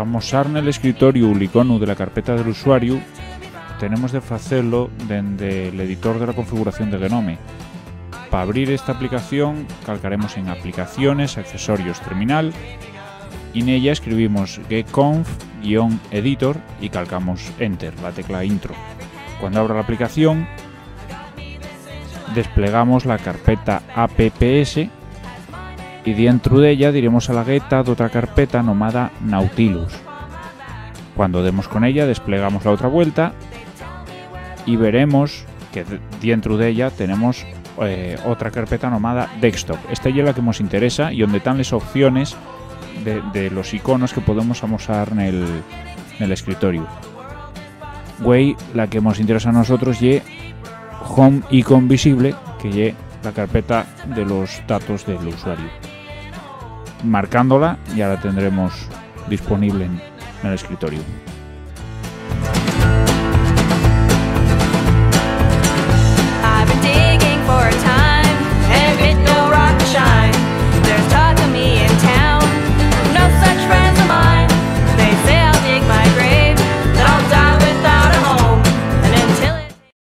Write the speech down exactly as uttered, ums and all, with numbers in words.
amosar nel escritoriu l'iconu de la carpeta del usuariu, tenemos de facelo dende l'editor de la configuración de Gnome. Pa abrir esta aplicación, calcaremos en Aplicaciones, Accesorios, Terminal, y nella escribimos gconf guion editor y calcamos Enter, la tecla Intro. Cuando abra la aplicación, desplegamos la carpeta apps y dientru d'ella diremos a la gueta d'otra carpeta nomada Nautilus. Cuando demos con ella, desplegamos la otra vuelta y veremos que d-, dientru d'ella tenemos, eh, otra carpeta nomada Desktop. Esta ye la que mos interesa y onde tán les opciones de, de los iconos que podemos amosar nel, nel escritoriu. Güei, la que mos interesa a nosotros ye Home Icon Visible, que ye la carpeta de los datos del usuariu. Marcándola, ya la tendremos disponible en, en el escritoriu.